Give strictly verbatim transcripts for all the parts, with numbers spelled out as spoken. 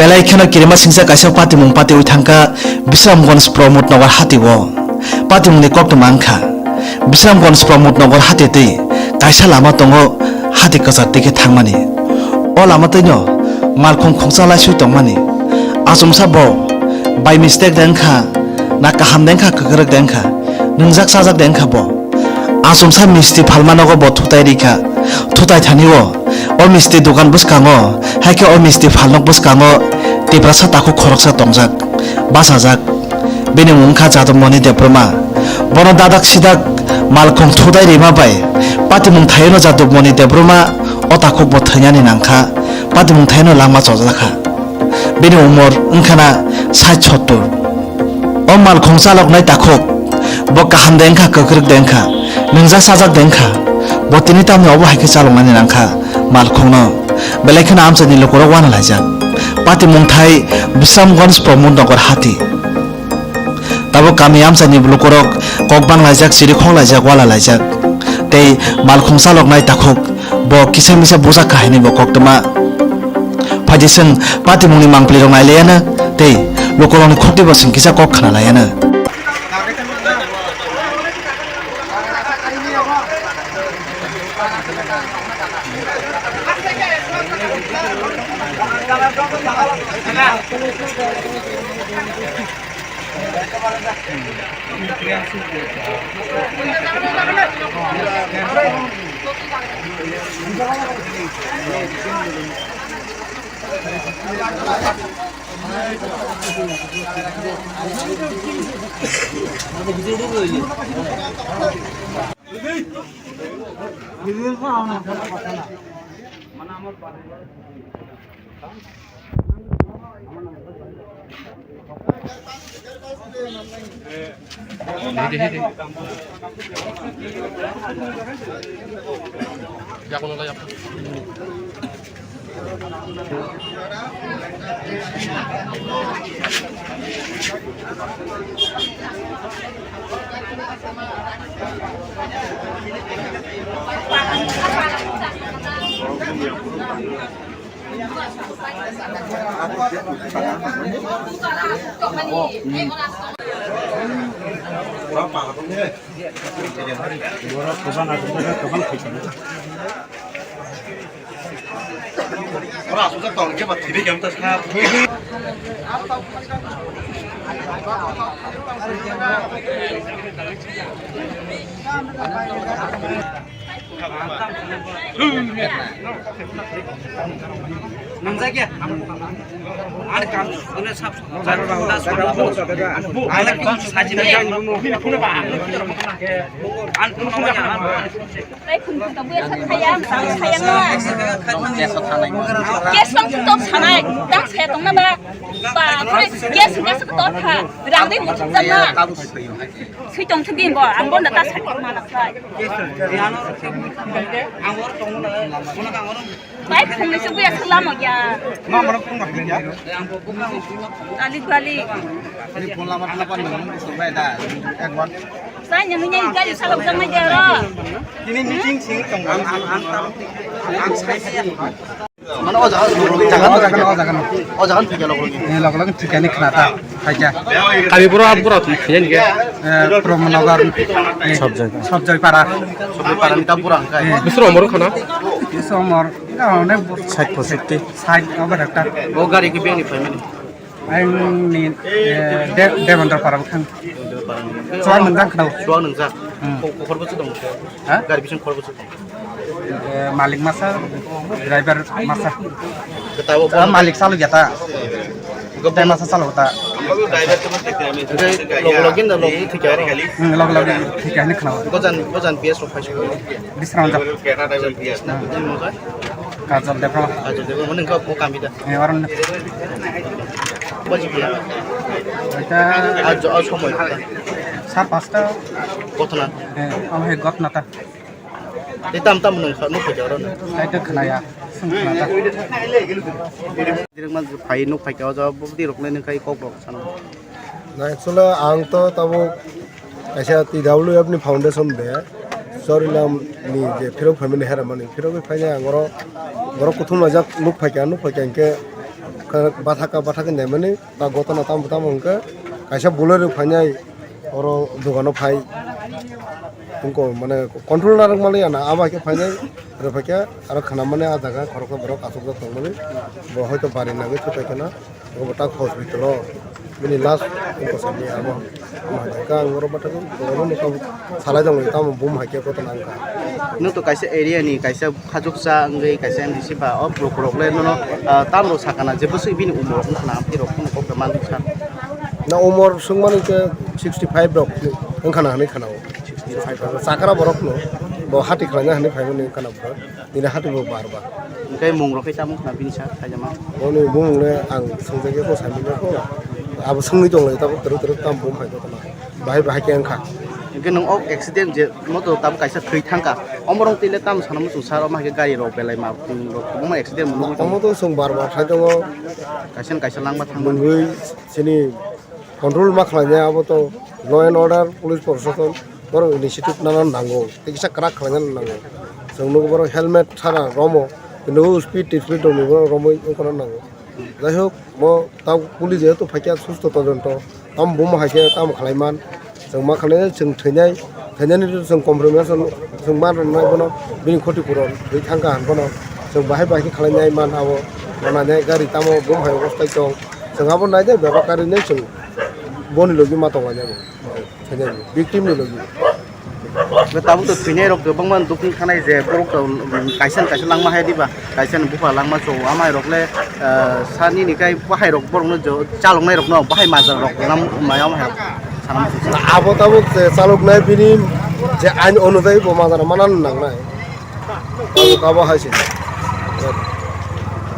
Belai kheno kirima singcha kaisa patimung patiwi thangkha Bisramganj Pramod Nagar hatio. Patimungni koktwma wngkha, Bisramganj Pramod Nagar hati twi kaisa lama tongo hati kwchar twi khe thangmani. O lama twino malkhung khungsa laiswi tongmani. Achomsa bo by mistake de wngkha, na kaham de wngkha, kwkrwk de wngkha, nwngjak chajak de wngkha bo. Achomsa misti phalma nogo bo thutai rikha. Thutai thani o, o misti dokan bwskango, hai khe o misti phalnok bwskango Tiprasa takhuk khoroksa tongjak, bachajak. Bini mung wngkha Jadobmoni Debbarma. Bono dadak sidak malkhung thutai rima bai patimung thaino Jadobmoni Debbarma o takhuk bo thwinani nangkha, patimung thaino langma chojakha. Bini umor wngkhana sait sottur. O malkhung chaloknai takhuk, bo kaham de wngkha, kwkrwk de wngkha, nwngjak chajak de wngkha, bo tini tamni obo hai khe chaloknani nangkha malkhungno. Belai kheno amchaini lukurok uanalaijak. Patimung thai Bisramganj Pramod Nagar hati. Tabuk kami amchaini lukurok kok banglaijak, chirikhok laijak, ualalaijak. Tei malkhung chaloknai takhuk, bo kisa misa bujak kha hinwi bo koktwma. Phaidi chwng patimungni mangpili rok nailaiano tei lukurokni khukti bo chwng kisa kok khna laiano. Nangjakya. Ani kam, ani sab, ani sajina. Ani phone ba. Tei phone phone tong buya sa thaya, sa thaya no. Case tong tong sanai, tang saya tong na ba. Ba, case, case ko tha. Rang dei mo thum jang na. Sui tong thum bin bo, ang bo na ta sa ma na sai. Bai phung ni se buya salam ya. Ma mara phung ma ya. Alik balik. Ni phone lama lama nang nang so bai da. Ek bar. Sai ni ni gari salok jang mai da ro. Ini meeting sing tong. An an an an sai sai. Mane o jaga, o jaga, o jaga, o jaga. O jaga thik lok lok. Eh, lok lok thik ani khna ta. Khaija. Kami bro, bro thik ani ke. Eh, Pramod Nagar. Eh, Sabjoi. Sabjoi para. Sabjoi para ni ta bura hwnkhe. Eh. Bisro omor khana? Bisro omor. Ita hone bur- Sait posotti. Sait over ekta. O gari ke bini family. Ang ni, eh, De-, Devendra para bwkhang. Devendra para ni. Chuak nwngjak khna. Chuak nwngjak. Hmm. Ko-, ko khorbo chudong. Ha? Gari bising khorbo chudong. Eh, malik masa, driver masa. Ketawa. Ah, malik salok ya ta. Tei masa salok ta. Logo logi na logo thik ya. Hmm, logo logi thik ya ni khna. Gojan, gojan P S rok phai suk. Bisram ja. Kajol Debra. Kajol Debra, mane ko kami da. Eh, oron. Baji pula. Eta ajo, ajo somoi. Sa pasta. Gotna. Eh, amo he gotna ta. Tei tam tam nwng kha, nuk phaikha oro no. Tai to khwnaya, swng khna ta. Direct ma phai nuk phaikha o jaga bwdwi rok nai nung khai kok rok sana. Na actually ang to tabuk kaisa T W F ni foundation de Chorilam ni je phirok family hera mani phirok phai ang oro borok kuthum laijak nuk phaikha, nuk phaikha hinkhe Bathaka bathaka naimani ba gotona tamo tamo hwnkhe kaisa Bolero phainai oro dogano phai wngkha mane control narwk manliya na abo haikhe phainai rwphaikhe aro khwnamani ah jaga khoroksa borok achukjak tongmani bo hoito bari nangwi thupaikheno. Obo tak hospital o bini last wngkha sani abo ama hai khe ang oro bathakhe borokno tamo salai tongmani tamo bum hai khe koto nangkha. Nwng to kaisa area ni kaisa khachuksa wngwi kaisa M D C ba o borok rok le nono, ah, tamrok sakana je bwswk bini umor wngkha na amtwi rok phano kok manwi sa. Na umor swngmani khe sixty five rok wngkha na hinwi khana o. Sixty five rok. Chakra borok no bo hati khlaina hinwi phaimani wngkha na borok. Nini hati bo bar bar. Hingke mung rok khe tamo khna bini sa khaijama. Boni bumung le ang swngjak ya ko sami ya ko. Abo swngwi tong lai tabuk teruk teruk tam bum hai ko tama. Bahai bahai khe wngkha. Hingke nwng o accident je moto tabuk kaisa thwi thangkha. Omorong twi le tam sana muchung sar o ma hai khe gari rok belai ma, um, rok kwbangma accident mo nugwi tongo. Omo to chwng bar bar sai tongo. Kaisa na kaisa langma thangmani. Mungwi chini control ma khlainai abo to law and order, police proshashan borok initiative nana nango, tei kisa kwrak khlaina nango. Chwng nukgo borok helmet sara romo, kintu speed, speed rokni borok romwi wngkhorna nango. Jaihok, bo tabuk police jehetu phaikha susto todonto, tamo buma hai khe tamo khlaiman, chwng ma khlainai chwng thwinai, thwinani chwng compromise chwng ma rwnai bono bini khoti puron thwi thangkha han bono chwng bahai bahai khe khlainai man abo, rwnai gari tamo buma hai obostai tong, chwng abo naide bebak karinai chwng boni logi ma tonglainai bo. Thwinai victim ni logi. Tabuk to thwinai rok kwbangma dukung thanai je borok to, um, kaisa ni kaisa langma hai diba, kaisa ni bupha langma cho amai rok le, ah, sani ni kai bahai rok borok no jo chalok nai rok no bahai majra rok nam maya amai rok sanam. Abo tabuk je chalok nai bini je ain onujai bo majra manan nang nai. Tabuk abo hai se.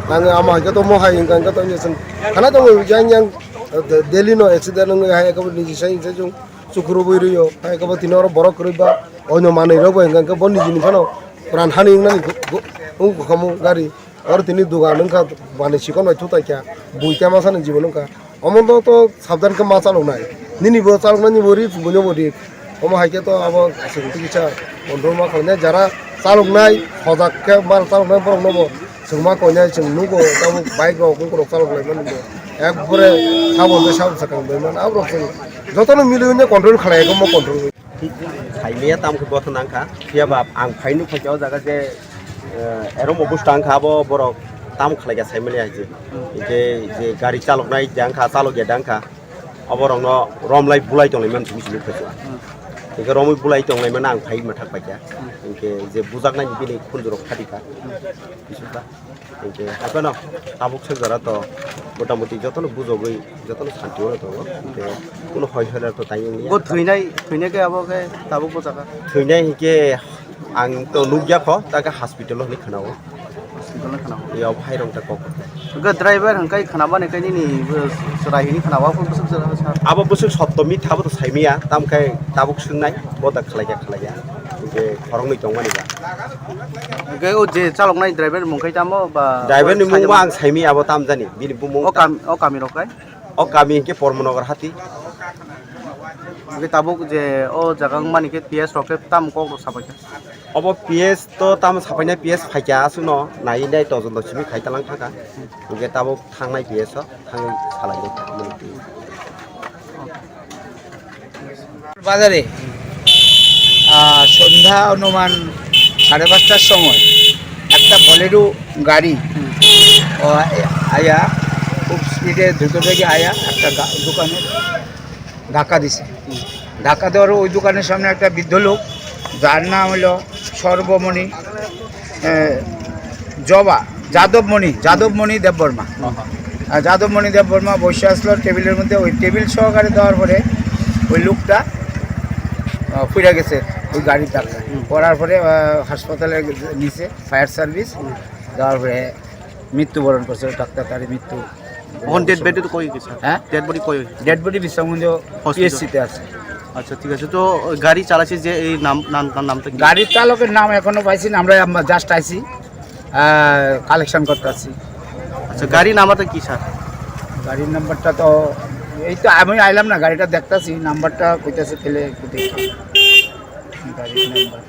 Nang ama hai khe to mo hai hingka hingka to yang yang, eh, de-, daily no accident wngwi hai ekabo niji sai sai chung. Chukurubui rwio, hai khe bo tini oro borok kwrwi ba oino manwi rok bai hwnkha khe bo nijini phano pran hani wngnani go-, go-, wngkha khamu gari. Oro tini dugan wngkha manwi chikon bai thutai kha, bui khe masa ni jibon wngkha. Omo no to sabdan khe ma chaloknai. Nini bo chaloknani bo ri, buino bo ri. Omo hai khe to abo aswk twi kisa control ma khlainai jara chaloknai, hojak khe ma chaloknai borok no bo. Chwng ma koinai chwng nugo tabuk bike rok bukurok chalok lai mani bo. Ekbare habol de sabo sakang bai man aborok chwng jotono mili hwnwi control khlai ekho mo control. Saimaya tam khe bothon nangkha phiya ba ang phai nuk phaikha o jaga je, eh, erom obosta wngkha abo borok tam khlai kha saimani hai je. Hinkhe je gari chalok nai jang kha chalok ya dang kha. Oborokno romlai bulai tonglaimani simi simi khachu. Hmm. Hinkhe romwi bulai tonglaimano ang phai mathak paikha. Hmm. Hinkhe je bujaknai bini khunjurok khadi kha. Hmm. Bisingkha. Hinkhe haphano tabuk swngjora to motamoti jotono bujogwi jotono santi oro tongo. Hinkhe kuno hoi hoilar to tangwi wngya. Bo thwinai, thwinai khe abo khe tabuk bujaka. Thwinai hinkhe Ang to nukya kho, ta khe hospital o hinwi khwnao. Hospital o khwnao. Yo, phairong ta kok. Ga driver hwnkhai khwnabani khe nini, uh, chwrai hinwi khwnao, abo bwswk chwrai sa? Abo bwswk sotto mitha abo to saimaya, tam khe tabuk swngnai, bo da khlaikha khlaikha. Hwnkhe khoroknwi tongmani ba. Hwnkhe o je chaloknai driver ni mung khai tamo ba? Driver ni mung ba ang saimaya, abo tam jani, bini bumung. O kam, o kami rok khai? O kami hinkhe Pormonogar hati. Hwnkhe tabuk je o jaga wngmani khe P S rok khe tamo kok rok sabaikha? Obo P S to tamo sapainai P S phaikha aswkno naiwi nai tojon dok simi khai talang thangkha. Hwnkhe tabuk thangnai P S o thangwi salainai. বাজারে, আহ, সন্ধ্যা অনুমান সাড়ে পাঁচটার সময় একটা বোলেরো গাড়ি, হুম। ও, আয়া খুব স্পিডে দ্রুত বেগে আয়া একটা গা-, দোকানে ধাক্কা দিছে। হুম। ধাক্কা দেওয়ার ওই দোকানের সামনে একটা বৃদ্ধ লোক, যার নাম হলো সর্বমণি, এ, জবা, যাদবমণি, যাদবমণি দেববর্মা। হ্যাঁ, হ্যাঁ। আর যাদবমণি দেববর্মা বসে আসলো টেবিলের মধ্যে, ওই টেবিল সহকারে দেওয়ার পরে ওই লোকটা, আহ, ফিরে গেছে ওই গাড়ির ধাক্কা। হুম। পড়ার পরে, আহ, হাসপাতালে নিছে ফায়ার সার্ভিস, হুম। দেওয়ার পরে মৃত্যুবরণ করছে, ডাক্তার তার মৃত্যু। এখন ডেড বডি তো কই গেছে? হ্যাঁ? ডেড বডি কই? Dead body Bishramganj hospital. PHC তে আছে। আচ্ছা, ঠিক আছে। তো ওই গাড়ি চালাচ্ছে যে এই নাম, নাম, তার নামটা কি? গাড়ির চালকের নাম এখনো পাইছি না, আমরা, আমরা জাস্ট আইছি, আহ, কালেকশন করতে আসছি। আচ্ছা, গাড়ির নাম্বারটা কি, স্যার? গাড়ির নাম্বারটা তো এই তো আমি আইলাম না, গাড়িটা দেখতাছি, নাম্বারটা কইতাছে, ফেলে একটু দেখি গাড়ির নাম্বার।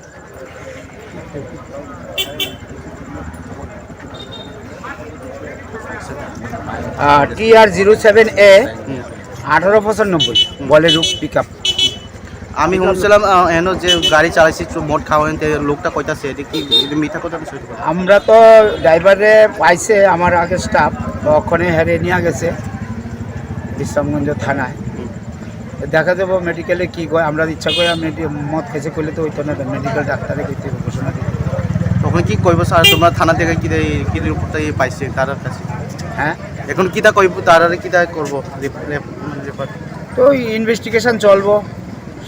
টিআর জিরো সেভেন এ আঠারো পঁচানব্বই, বলেরো পিক আপ। আমি শুনছিলাম, আহ, এনো যে গাড়ি চালাইছি, চু-, মদ খাওয়া, এতে লোকটা কইতাছে, এটা কি, এটা মিথ্যা কথা না সত্য কথা? আমরা তো ড্রাইভারে পাইছে আমার আগে স্টাফ, তো ওখানে হেরে নিয়ে গেছে বিশ্রামগঞ্জ থানায়। দেখা যাবো মেডিকেলে কি কয়, আমরা ইচ্ছা করে মেডি-, মদ খেয়েছে করলে তো হইতো না, মেডিকেল ডাক্তারে করতে হবে ঘোষণা দিতে। তখন কি কইবো স্যার, তোমরা থানা থেকে কি দেয়, কি রিপোর্টটা পাইছে তার কাছে? হ্যাঁ। এখন কিতা কইবো, তারারে কিতা করবো? রিপ-, রিপ-, রিপোর্ট। তো ইনভেস্টিগেশন চলবো,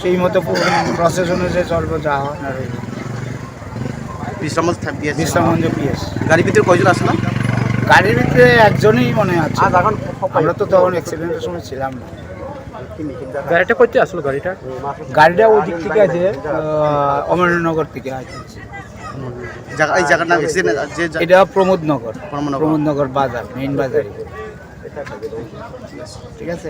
সেই মতো প্রসেস অনুযায়ী চলবো, যা হয় না হয়। বিশ্রামগঞ্জ থাক-, পিএস। বিশ্রামগঞ্জ পিএস। গাড়ির ভিতরে কয়জন আছে না? গাড়ির ভিতরে একজনই মনে আছে। আমরা তো তখন অ্যাক্সিডেন্টের সময় ছিলাম না। গাড়িটা করতে আসলো গাড়িটা? গাড়িটা ওই দিক থেকে আছে, আহ, অমরনগর থেকে আছে। জায়গা, এই জায়গার নাম অ্যাক্সিডেন্ট যে জা-, এটা প্রমোদনগর। প্রমোদনগর। প্রমোদনগর বাজার, মেইন বাজারে। ঠিক আছে।